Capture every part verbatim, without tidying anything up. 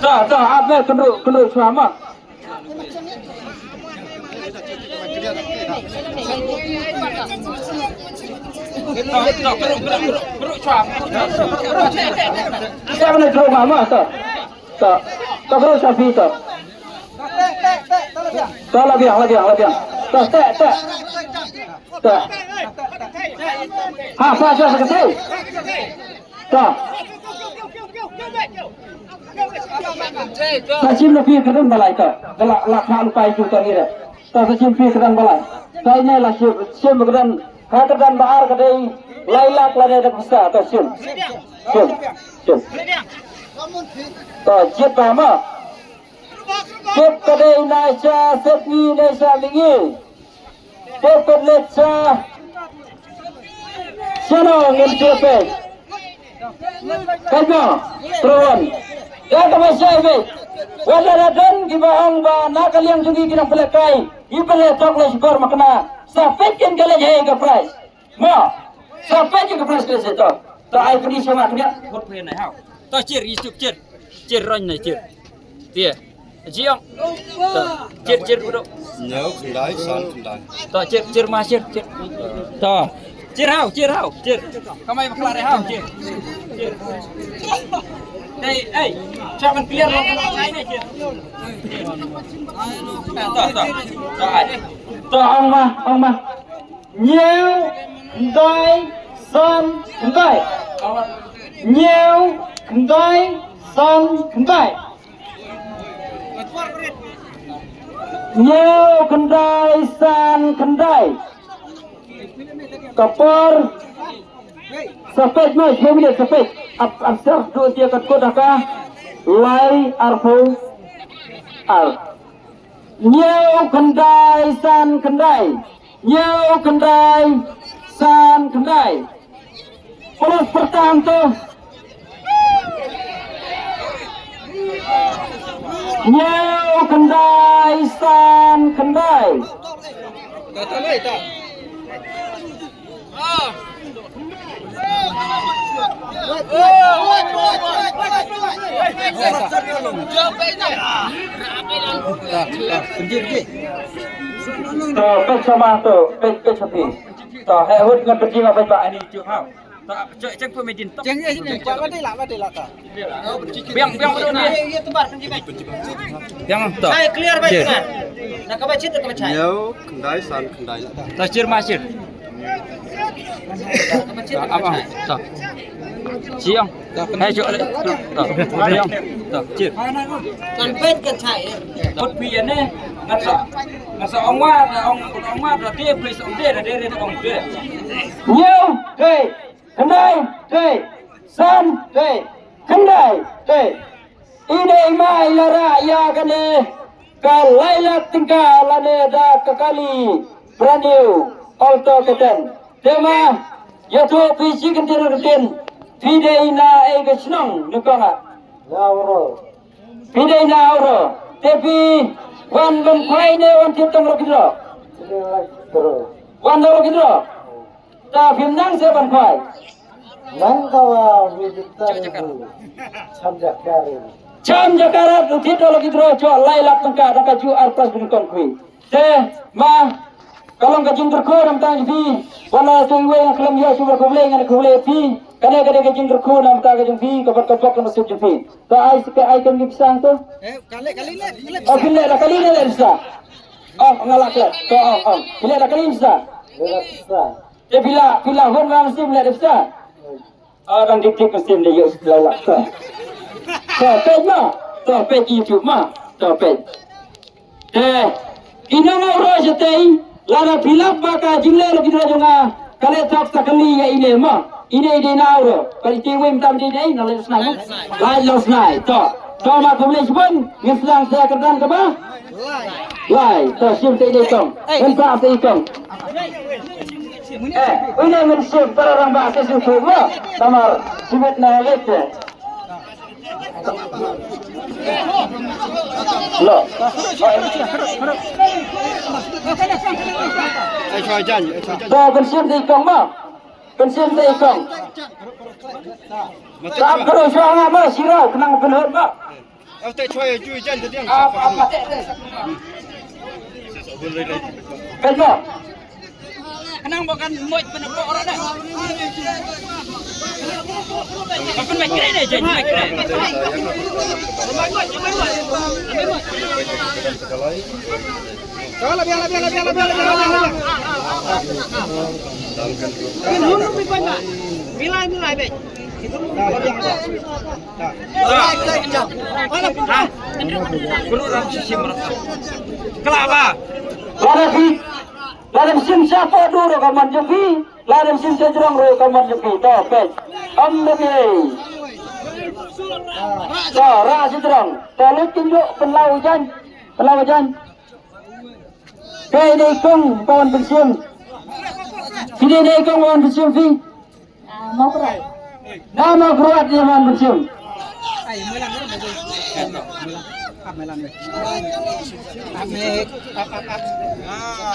To, to, ap me, kynruh, kynruh shuwa mo. To, to, kynruh, kynruh, kynruh shuwa. Ap me, kynruh shuwa mo, to. To, to, kynruh shuwa phi, to. To, la biang, la biang, la biang. To, teh, teh. To. Ha, sa, sa, sa, sa. To. Sa shim na phi kyrdan ba lai to. Ba la, la kha lupai ju to ngi re. To sa shim phi kyrdan ba lai. To ine la shim, shim kyrdan. Ha kyrdan ba ar ka dei lai lak lane da pisa to shim. Shim. Shim. To jied ba mo. Tip ka dei na sha sepngi ne sha mihngi. Tip ka dei sha shano ngin tip eh. Kaimo, Tron. Ya kaba shai beit. Wat la don kiba ong ba na ka liang jong ki ki nongpynlehkai, ki pynlehkai tok la shukor makna. Sa peit kin ka leit hei ka prize. Mo. Sa peit kin ka prize ka leit to. To ai pynshai ma knya. Hot phe nai hau. To chir, i suk chir. Chir roñ nai chir. Tia. Jiong. To chir, chir budo. Hynñiew khyndai san khyndai. To chir, chir ma chir, chir. To. Chir hau, chir hau, chir. Kamai bakla re hau, chir. Chir. Ei, ei. Chak man clear lo kamai chai nai chir. To, to. To ai. To ong ma, ong ma. Hynñiew khyndai san khyndai. Hynñiew khyndai san khyndai. Hynñiew khyndai san khyndai. Ka por sa peit mo, hynñiew minit sa peit. Ap, ap sar tu dia kat kot aka. Lai arphew ar. Hynñiew khyndai san khyndai. Hynñiew khyndai san khyndai. Pynlut pyrta to. Hynñiew khyndai san khyndai. To, peit sha ma to, peit, peit sha phi. To, heh hut ngan pynjing ap ba ani ju hau. To, cheng phu me din to. Cheng ye ni, ba dei la, ba dei la ta. Biang, biang, biang, biang. Biang to. Chai clear ba. Chai. Na kaba chit kaba chai. Hynñiew khyndai san khyndai la. To chir ma chir. To, ap ap. To. Chiang. Hai jo. To. Chiang. To chir. Kan peit kan chai. Kot pi ya ne. Ngasa, ngasa ong wa, ong, ong wa, de please ong de, de, de ong de. Hynñiew, hei. Khyndai, te, san, te, khyndai, te. I dei ma i la rah ïa kane ka lai lak tyngka lane da ka kali brand new Alto K ten. Te ma ïathuh phi shi kyntien kyntien, phi dei na ei ka shnong ne kong ah? Ïa Uro. Phi dei na Uro. Te phi wan ban khwai ne wan thied tang lucky draw? Wan tang lucky draw. Ta phim nang se ban khwai. Nang ka wa wi jita ri. Cham jakari. Cham jakara tu thito lagi dro cho lai lak tangka da ka ju arpas bin kon khwi. Te ma ka long ka jingkyrkhu nam tang phi. Wala tu iwe ngan khlem ïa shu ba khublei ngan khublei phi. Kane ka dei ka jingkyrkhu nam tang ka jong phi ka bak ka bak ka nasib jong phi. Ta ai sika ai kan gi pisang tu. Eh, kali kali le. Oh, phi le da kali le le sa. Oh, nga la klet. To, oh, oh. Phi leh da ka lim sa. Leh da ka lim sa. Te phi la, phi la hon nga mesti leh da sa. Ah, dang dik dik mesti leh ïa sa la sa. To, peit ma. To, peit YouTube ma. To, peit. Te, ina nga uro shatei, lada phi lap ba ka jingleh lucky draw jong nga. Ka leh thok sa kali ïa ine ma. Ine ine na uro. Ka ite wei mynta mynta ine na leh snai ma. Lai lo snai. To. To ma khublei shibun. Ngin sdang sa kyrdan kaba. Lai. To shim sa ine i kong. Ngin sa sa i kong. Eh, ine ngin shim para rangbah sa shu thuk ma. Namar shibit na leh te. Lo. Ai choi jan, ai choi jan. To kan shim sa i kong ma. Kan shim sa i kong. Tap kru shuwa nga ma shirau khnang pynhut ma. Ap, ap, ap, ap. Peit mo. Khnang ba kan moj pynpok rot dah. Ba pynmoj kre deh, Jen, moj kre. Ka la biang, la biang, la biang, la biang, la biang, la biang. Milai, milai, bek. Lada phi, lada phi shim shapoh dur ka mon jong phi, lada phi shim shajrong ruh ka mon jong phi. To peit. Am da phi. To rah shajrong. To lut kynduh pynlaw jan. Pynlaw jan. Phi dei kong ba wan pynshim. Phi dei kong ba wan pynshim phi. Ah, Mawkyrwat. Na Mawkyrwat ïa wan pynshim.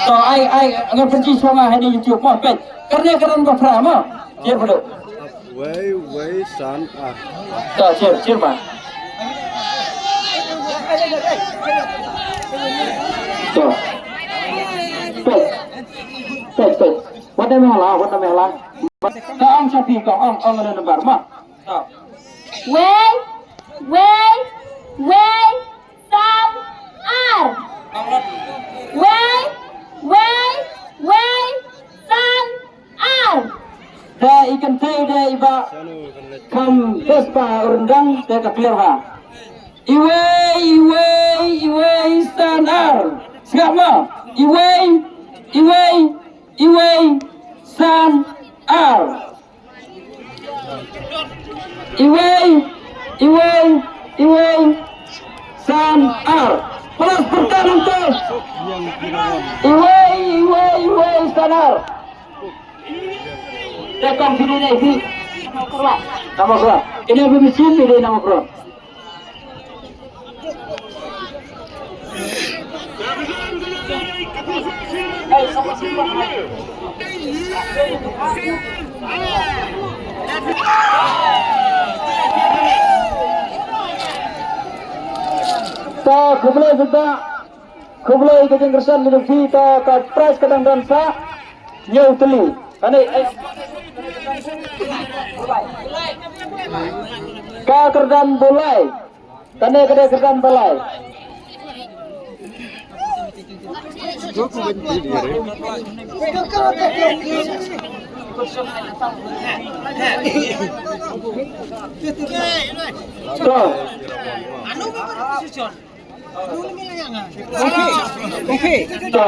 To ai ai ngan pynshim shuwa ha ni YouTube mo peit. Kane kane ba phra mo. Ïa pynduh. Wei, wei, san, ar. To, cheer, cheer, man. To. Peit. Peit, peit. Wat na mehla, wat na mehla. Ka ong sha phi, ka ong, ong na number, ma. To. Wei, wei, wei. San ar. Wei, wei, wei, san ar. Te i kynthei de i ba kham bes ba ryndang te ka clear ha. Iwei, iwei, iwei, san ar. Sngap ma. Iwei, iwei, iwei, san ar. Iwei, iwei, iwei, san ar. Plus pertahanan tu. Iwei, iwei, iwei, san ar. Te kong phi dei phi. Nama kra. Kena phi mesti phi dei nama kra. Ta khublei sida, khublei ka jingkyrshan ka jong phi, ta ka prize ka dang don sa hynñiew tylli. Kane, eh, ka kyrdan Bulai. Kane ka dei kyrdan Bulai. To. To.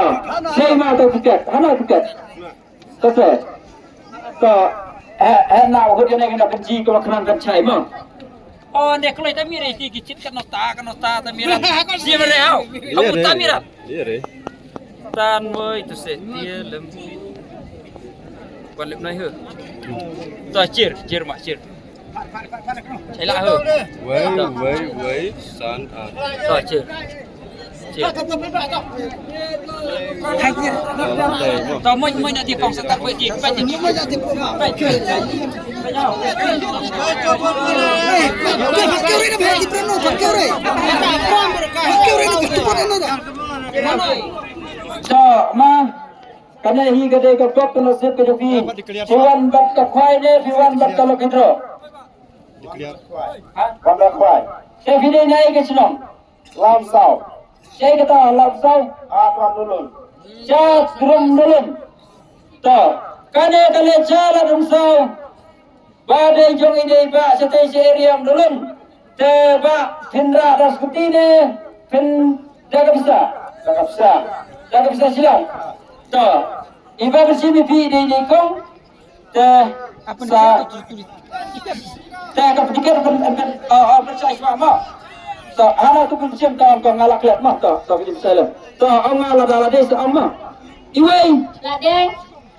Sei ma to tiket. Hana tiket. To te. To, eh, eh, na hut jane kena kenji ko kena kan chai mo. Oh, ne kloi ta mire ti ki chit kan nota, kan nota ta mira. Dia mire hau. Kamu ta mira. Dia re. Tan woi tu se dia lem. Kuan lem nai he. To chir, chir ma chir. Chai la he. Wei, wei, wei, san, ah. To chir. To moj moj na ti pong sa tak wei ti paj ni. To ma kane hi ka dei ka kop ka nasib ka jong phi. Phi wan bad ka khwai ne phi wan bad ka lucky draw. Ha? Wan bad khwai. Te phi dei na i ka chnong. Lamsaw. Shaei kata Lamsaw? At Wan Dulun. Chat Rum Dulun. To, kane ka leit sha Lamsaw. Ba dei jong i dei ba shatei sha area Dulun. Te ba phin rah da skuti ne phin da ka pisa. Da ka pisa. Da ka pisa shilong. To, i ba pynshim ïa phi dei dei kong. Te sa te ka pyntiket ban ban ban sa shwa ma. To hana tu pynshim ta ong ko nga la klet ma to to pynshim sa lem. To ong nga la da la dei sa ong ma. Iwei. La dei.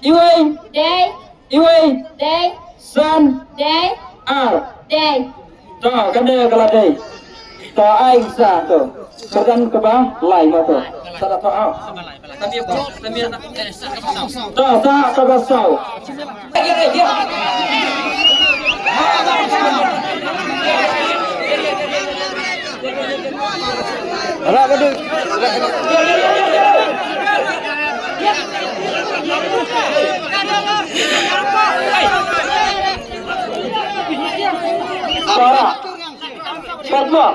Iwei. Dei. Iwei. Dei. San. Dei. Ar. Dei. To kane ka la dei. To ai sa to. Kyrdan kaba lai ma to. Sa da to au. To sa kaba saw. Rah ba duk. Para. Peit mo.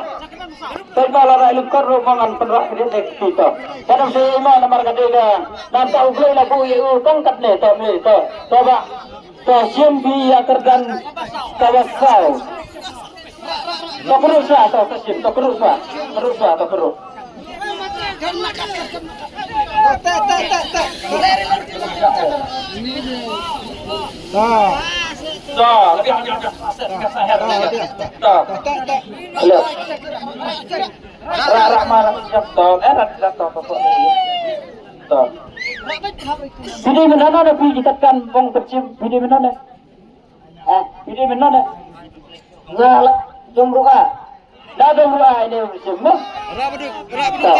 Peit mo, lada i lyngkot ruh mo ngan pynrah kdit ïa kti to. Ka dang shu ïa i ma namar ka dei ka. Nangta U Blei la buh ïa u tang katne to, me to. To ba. To shim phi ïa ka kyrdan kaba saw. To kyrduh shuwa, to, to shim, to kyrduh shuwa. Kyrduh shuwa, to kyrduh. To, lebih, lebih, lebih. To. Hello. Rak, rak, malam jam to. Eh, rak, rak, to, to, to. To. Phi dei mynno ne phi, ki tat kan bong pynshim, phi dei mynno ne? Ah, phi dei mynno ne? Nga la dum ruh ah. La dum ruh ah, ine u shim mo. To.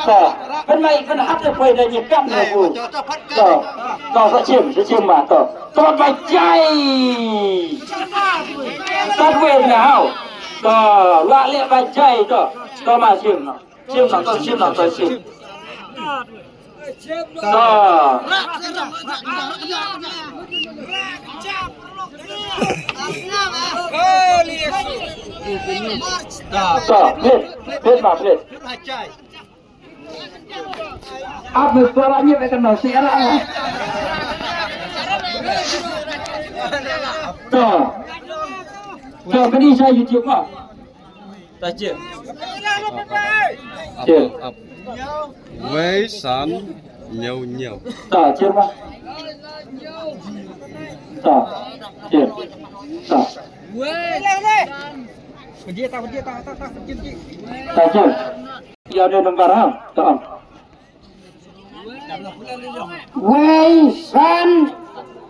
To. Pynmai pynhap te poi da nyikam ne bu. To. To, sa shim, sa shim ma to. To ba jai. Tat wer na hau. To, la le ba jai to. To ma shim no. Shim no, to shim no, to shim. To. To, please, please, ma, please. Ap me suara nye be kena siara. To. To, kani sa YouTube ma. Ta cheer. Cheer. Wei san ñiew ñiew. Ta cheer ma. Ta cheer. Ta. Ta cheer. Ïa de number ha. Ta. Wei san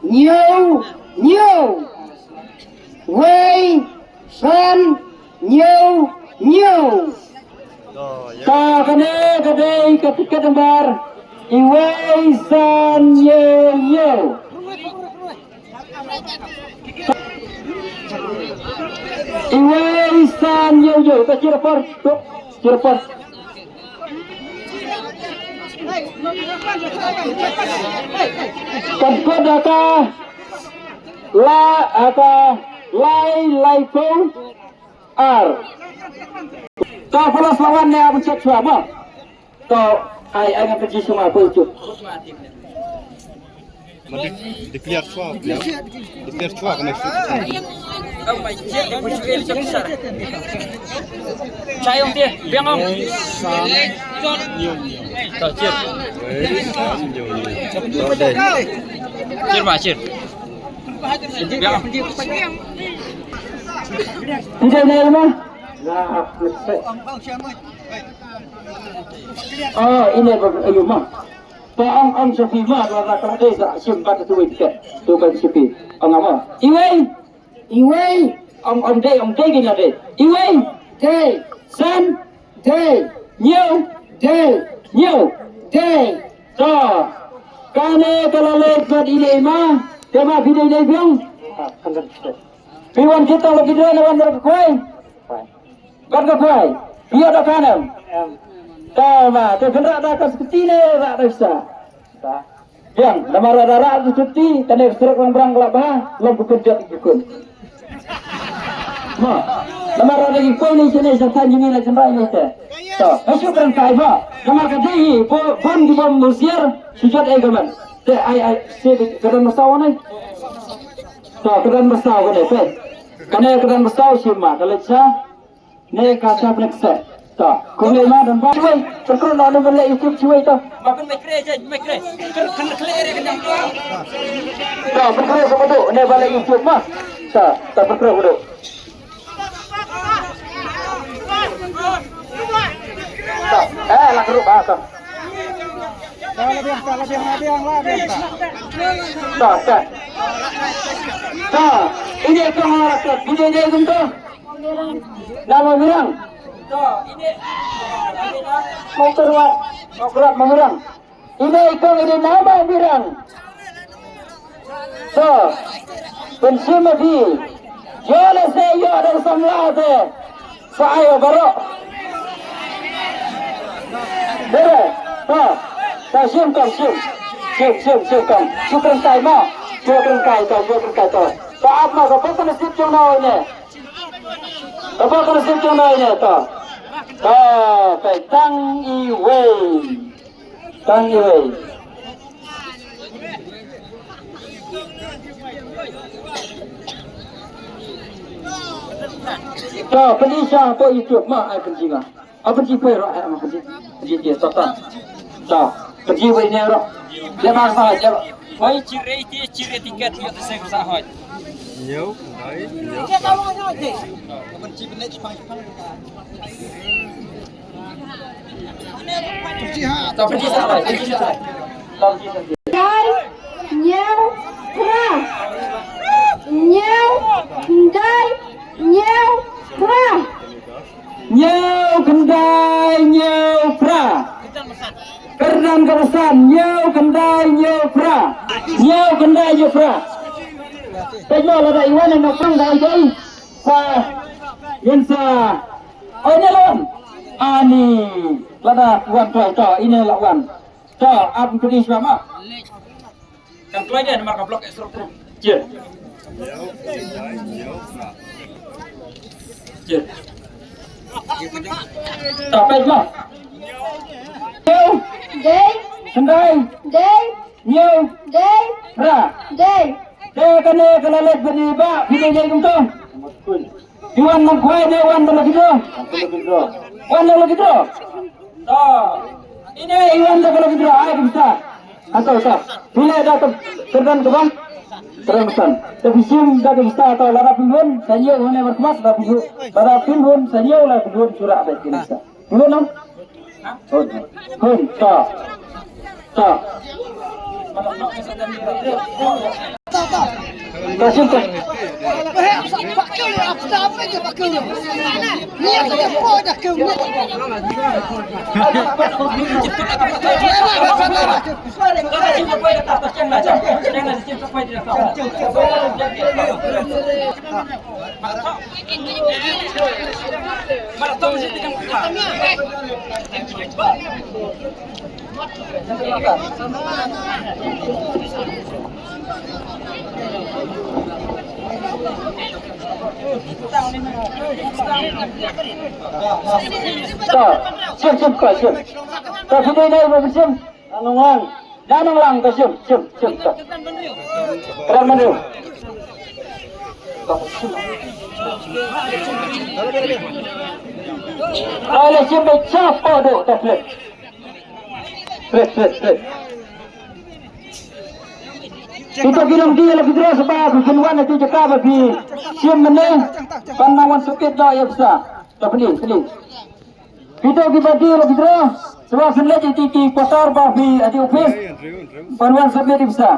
ñiew ñiew. Wei san ñiew ñiew. Ta kane ka dei ka tiket number iwei san ñiew ñiew. Iwei san ñiew ñiew. Ta cheer por. Cheer por. Kan kut da ka la, ah, ka lai, lai phew ar. To plus la wan ne, ah, ban check shuwa mo. To ai, ai ngan pynji shuwa phew tu. Declare chwa, declare chwa ka next. Chayong te, biang ong. Sa ñiew ñiew. To, cheer. Sa ñiew ñiew. To, dei. Cheer ma, cheer. Biang ong. Ine ma. Ah, ine ba ayu ma. To ong, ong sha phi ma, la la ka dei sa shim bad tu wei tiket. Tu kan sha phi. Ong ma. Iwei. Iwei. Ong, ong dei, ong dei kine dei. Iwei. Dei. San. Dei. Ñiew. Dei. Ñiew. Dei. To. Kane ka la leit bad ine i ma. Te ma phi dei dei biang. Phi wan kita la ki dei na wan da ka kwai. Bad ka kwai. Ïa da kanem. Em. Tama, te pynrah da ka skuti ne rah da sa. Sa. Biang, namar da rah da skuti, kane ka srek rang brang la ba, lom ku pynjot ku kun. Ma, namar da ki kwai ni sini sa tan jini na jendai ni te. To, hasu kan kai ba. Namar ka dei hi, bo, bon di bom musier, sujot ai gaman. Te ai, ai, si ka dan masaw ne. To, ka dan masaw ne, te. Kane ka dan masaw si ma, ka leit sa. Ne ka sa pnek se. To, kumne ma don ba. Wei, pynkrut noh ne ban leh YouTube shi wei to. Ma pyn mai kre je, mai kre. Kan, kan kle re kan. To, pynkrut sa padu ne ban leh YouTube ma. To, to pynkrut padu. To, eh, la kru ba to. To, to. To, ini ko ngara to, ini dia gum to. Nama Mirang? Mokruat. Mokruat Mamirang. Ine i kong ine nama Mirang. To. Pynshim ma phi. Ïoh lehse ïoh da samla te. Sa ïoh baroh. Dere, ha, ta shim kam, shim. Shim, shim, shim kam. Shu kren kai ma. Shu kren kai to, shu kren kai to. Ta ap ma, ka bok ka nasib jong no ne. Ka bok ka nasib jong no ne to. Ta, ta tang iwei. Tang iwei. To, pynshai to YouTube ma, ai pynshai ma. Aban ji poi ro, aban ji, ji ji satan. Ta, aban ji wei ne ro. Dia bang sa, dia. Wei chire ti, chire tiket, yo te seng sa hoi. Yo, bai, yo. Aban ji bene chipang chipang. Ta, aban ji sa hoi, aban ji sa hoi. Dai, nyew, pra. Nyew, dai, nyew, pra. Nyew khyndai nyew phra. Kyrdan ka basan nyew khyndai nyew phra. Nyew khyndai nyew phra. Peit mo lada i wan na nongpang da i dei. Sa yin sa. Oh, ine la wan. Ani lada wan tuai to ine la wan. To ap kudi sma ma. Kan kloi dia namar ka block extra group. Cia. Cia. Ta peit mo. Nyew. Dei. Khyndai. Dei. Nyew. Dei. Phra. Dei. Te kane ka la leit bad i bah, phi dei dei kumto. Iwan nang khwai ne wan da lucky draw. Wan da lucky draw. To. Ine iwan da lucky draw ai kumta. Ato ta. Phi leh da ka kyrdan kaba. Kyrdan san. Te phi shim da kumta to lada phi hun sa ïoh ne bar khmat da phi hun. Lada phi hun sa ïoh la phi hun sura da kumta. Phi hun nang. Hun, ta. Ta. Ta, shim, ta. Ta, shim, shim, ka, shim. Ta, shim, dei, dei, shim. Nonglang. Da nonglang ka shim, shim, shim ka. Kren menu. Ala shim ba chap pa do ta plet. Plet, plet, plet. Kita bilang dia lagi terus ba bikin wan itu jaka ba bi shim menu. Pan nang wan sepit do ya bisa. Ta pli, pli. Pito ki ba dei ruh ki dro. Shuwa shen leit ïa ki quarter ba phi ïa ki office. Ban wan submit ïa ki pisa.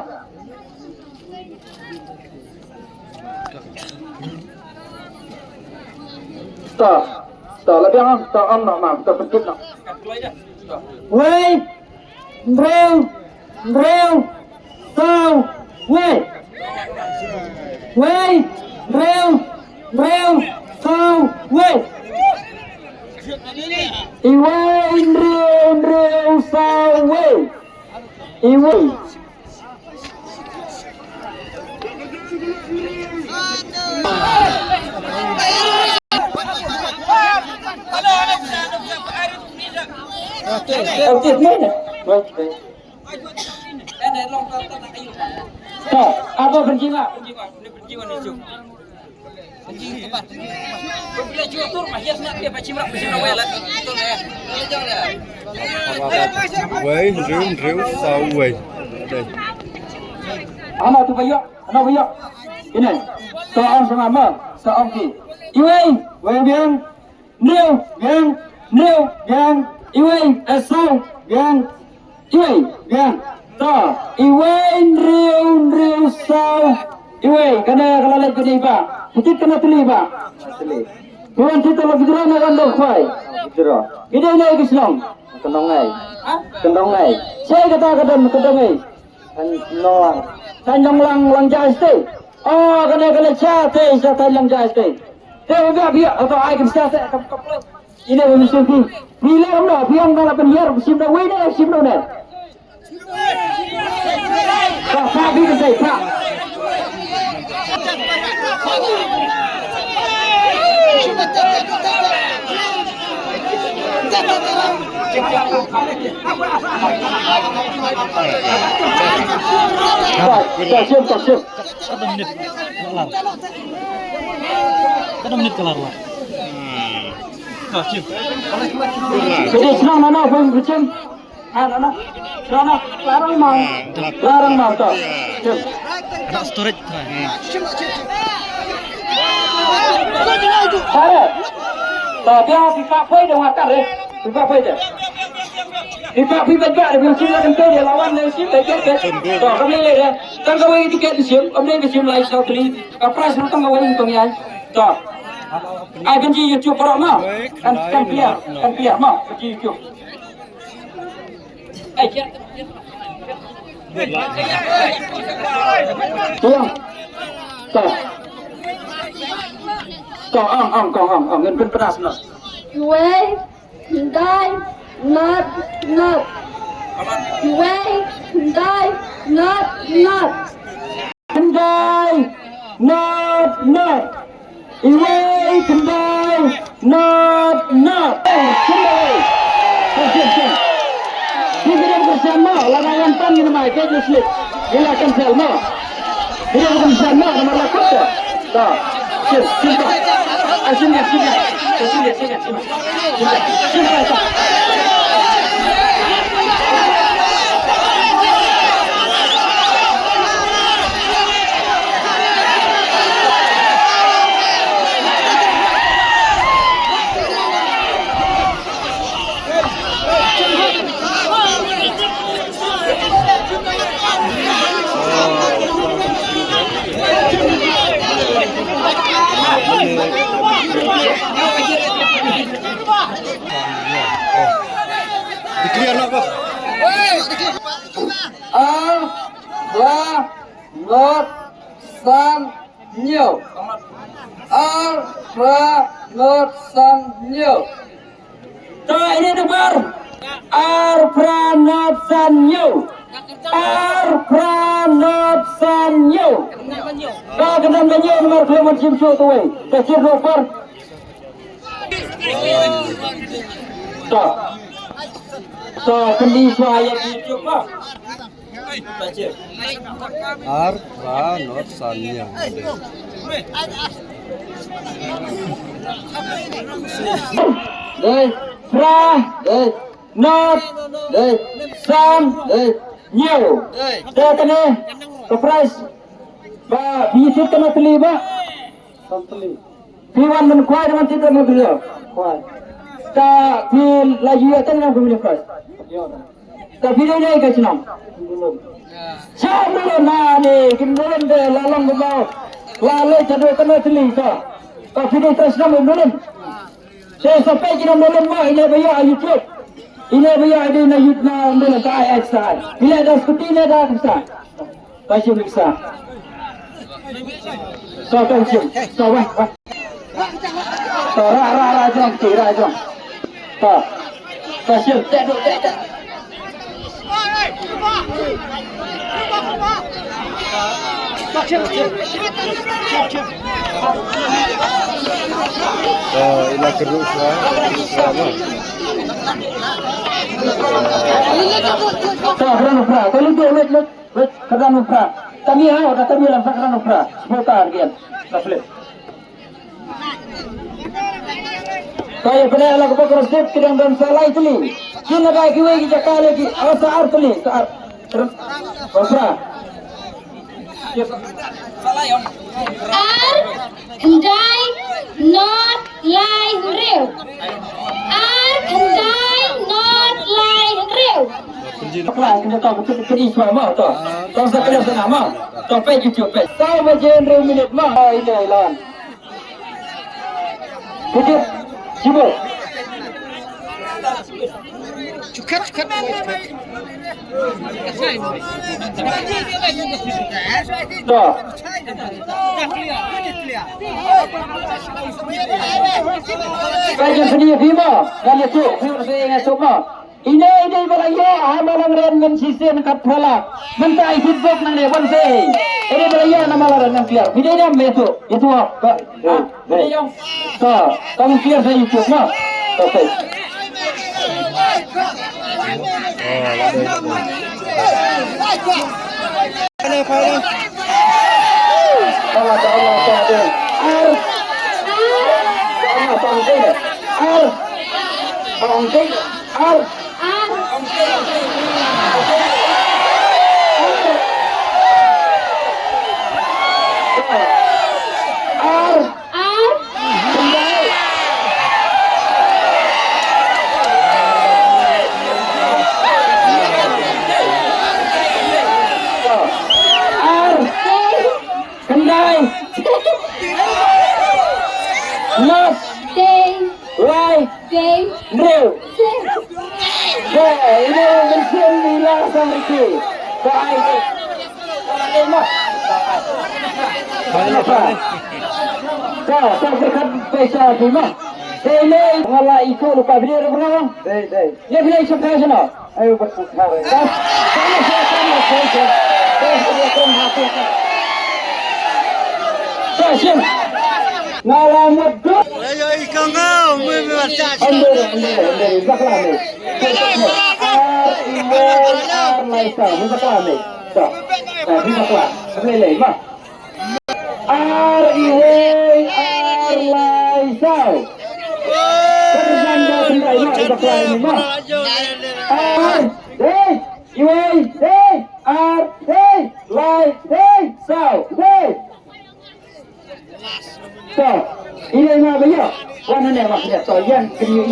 To, to, la biang, to, ym noh ma, to pynkit noh. Wei, hynriew, hynriew, saw, wei. Wei, hynriew, hynriew, saw, wei. Iwei, hynriew, hynriew, saw, wei. Iwei. Okay, okay. To, aba pynjingah, pynjingah, pynjingah, pynjingah ni ju. Wei, hynriew, hynriew, saw, wei. Dei. Hana tu ba ïoh, hana ba ïoh. Ine. To ong sngewma, to ong ki. Iwei, wei biang. Hynriew, biang, hynriew, biang, iwei, eh, saw, biang, iwei, biang. To, iwei, hynriew, hynriew, saw, iwei, kane ka la leit kane ba. Pynjot kane tylli ba. Phi wan thied to la ki dro ne wan dor khwai. Ki dei ne ki shnong. Ka nong ngai. Ha? Ka nong ngai. Shai kata ka dang, ka dang ngai. Thaiñ Nonglang. Thaiñ Nonglang, Langja State. Oh, kane, kane, sha te, sha Thaiñ Langja State. Te u biak biak, ato ai kim sha te, kam, kam, kam. Ine ba mynsiem phi. Phi leh kumno, phi ong da la pynhiar, shim da wei ne, shim da ne. Ka, ka, phi ka sei, ka. Ka, ka, shim, ka, shim. Ka dang nit ka lar. Ka dang nit ka lar la. Ka chim. Ka dei shnong na no, phone ka chim. Ah, na no. Shnong na. Larang ma. Larang ma to. Chim. Ada storage try. Pare. To, dia phi ka poi de wa ka re. Phi ka poi de. Phi ka phi ba ga de, phi chim la kan to de, lawan de chim de ke. To, kam le de. Tang kawei tiket shim, kam dei ka shim lai saw tylli. Ka prize ruh tang kawei tang ïa. To. Ai kynji YouTube baroh ma. Kan, kan clear, kan clear ma. Kynji YouTube. Ai, clear. To. To. To, ong, ong, ong, ong, ong, ngin pynpras na. Wei. Khyndai, nod, nod. Iwei, khyndai, nod, nod. Khyndai, nod, nod. Iwei, khyndai, nod, nod. Eh, khyndai. Khyndai, khyndai. Khyndai, khyndai, khyndai. Lada wan tang ngin mai, khyndai, khyndai. Ila cancel mo. Video bukan sana, nomor lakut tu. Dah. Sini, sini, sini. Ah, sini, sini. Sini, sini, sini. Sini, sini, sini. Declare lah, bos. Ar, ba, nod, san, hynñiew. Ar, phra, nod, san, hynñiew. To, ine nambar. Ar, phra, nod, san, hynñiew. Ar, phra, nod, san, hynñiew. To, ka dang hynñiew nambar khlem wan shim shuh kawei. Ka shim ruh por. To. To, kyndi shuwa ïa ki YouTube ma. Ar, phra, nod, san, hynñiew. Dei, phra, dei, nod, dei, san, dei, hynñiew. Te kane ka prize ba phi tip ka na tylli ba. San tylli. Phi wan ban khwai, wan tip da ma phi ïa khwai. Ta phi la ïoh tang na phi ïa khwai. Ïoh. Ta phi dei ne ka chnong. Sha Mulun na ne, ki Mulun de la long ba la lei ta do ka na tli ta. Ta phi dei ta chnong Mulun. Te sa peit ki na Mulun mo, ine ba ïa YouTube. Ine ba ïa dei na YouTube na Mulun ta ai ai sa. Ine da skuti ne da sa. Ka shim nuksa. To, to, shim. To, wah, wah. To, ra, ra, ra, jong, ti, ra, jong. To. Ka shim, te, do, te, te. To, ila kedua shuwa, kedua shuwa, ma. To, kedua shuwa. To, lu, lu, lu. Wait, ka dang u pra. Tami ha, ka tami lam sa ka dang u pra. Sbo ka argian. Ka flip. Ka ya pene ala ka bokor step ki dang dang sa lai tli. Kin la bai ki wei ki jaka le ki. Awa sa ar tli, sa ar. Ka pra. Ar, khyndai, nod, lai, hynriew. Ar, khyndai, nod, lai, hynriew. Bakla, kena tau, kena, kena isma, ma, tau. Tau sa kena sana, ma. Tau peit YouTube, peit. Saw baje hynriew minit, ma. Ai, ne, lan. Kejut, sibuk. To. Ka jingkylli ïa phi mo, ngan ïathuh, phi wan sa ïathuh mo. Ine, ine ba la ïoh ha Malang Rem mynshisien khatphra lak. Mynta i kit bok nangne wan sa. Ine ba la ïoh na Malang Rem ngan clear. Phi dei dam ïathuh, ïathuh. Ka, ka, ka, ka clear sa YouTube mo. Okay. Ar. Ar. Ar. Ar. Ar. Ar. Ar. Khyndai. Nod. Dei. Lai. Dei. Hynriew. Dei. Dei. Ine mynsiem ïa la sang riti. Ka ai. Ka ai ma. Ka ai ma. Ka, ka berkat pesa di ma. Dei ne. Nga la ikut lupa video berapa? Dei, dei. Ïa, phi leit shim kha shano? Ayo, bad phi kha re. Ka, ka, ka, ka, ka, ka, ka, ka, shim. Nga la mut dut. Ayo, i ka ngau, mui, mui, wat sa. Ande, ande, ande, bakla me. Ar, iwei, ar, lai, saw, mui, bakla me. Saw. Ah, mui, bakla. Lei, lei, ma. Ar, iwei, ar, lai, saw. Kyrdan da khyndai, ma, i bakla ni, ma. Ar, dei, iwei, dei, ar, dei, lai, dei, saw, dei. To, ine ma ba ïoh. Wan hangne ma, hangne. To, ïan kynïo,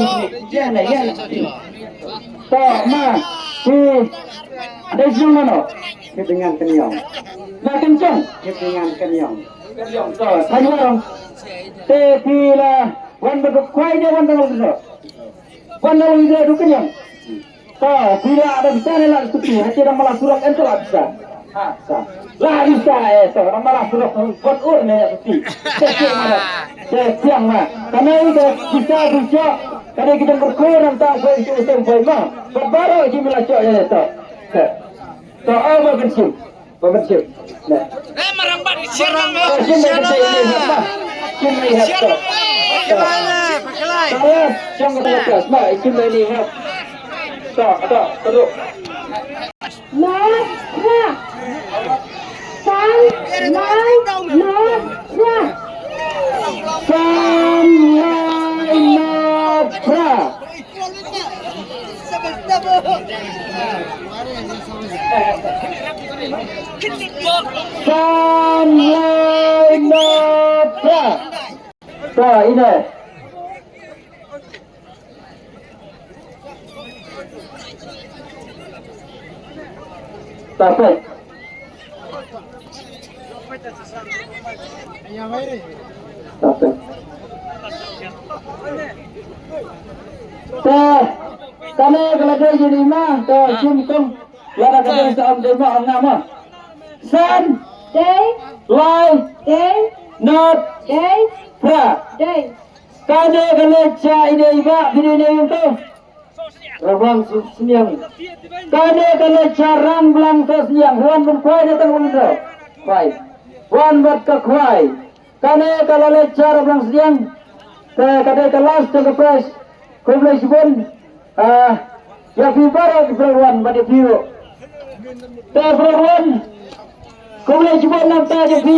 ïan, ïan, ïan. To, ma, ki, dei shnong mano? Ki Tyngan Kynïong. Na Kynshong? Ki Tyngan Kynïong. To, Tyngan. Te phi la wan bad u khwai ne wan da u dro? Wan da u dro, u kynïong. To, phi la da pisa ne la da suti, ha, te da mala surok em to la pisa. Ha, sa. La pisa, eh, to, da mala surok, bot ur ne la suti. Te siang ma. Te siang ma. Kane da pisa du cho. Kane ki dang berkur nang tang poi tu sem poi ma. Bot baroh ki mala cho, eh, to. Te. To, oh, ba kan sim. Ba kan sim. Nah. Eh, marang bat share lang. Oh, sim ba kan sim ni, ha. Sim ni, ha, to. To. Salah, sim ba kan sim. Ma, sim ni, ha. To, to, terus. Nod phra. San lai nod phra. San lai nod phra. San lai nod phra. Sa ine. Ta peit. Ta peit. Ta, kane ka la dei jingim ma, ta shim kum. Lada ka dei sa ong dei ma, ong nga ma. San. Dei. Lai. Dei. Nod. Dei. Phra. Dei. Kane ka leit sha ine i bah, phi dei ne ïa uto? Rangblang Sohsniang. Kane ka leit sha Rangblang Sohsniang. Wan bad khwai ne tang wan bad khwai. Wan bad ka khwai. Kane ka la leit sha Rangblang Sohsniang. Te ka dei ka last jong ka prize. Khublei shibun. Ah, ïa phi baroh ki briew wan bad ïa phi ruh. Te briew wan. Khublei shibun nangta ïa phi.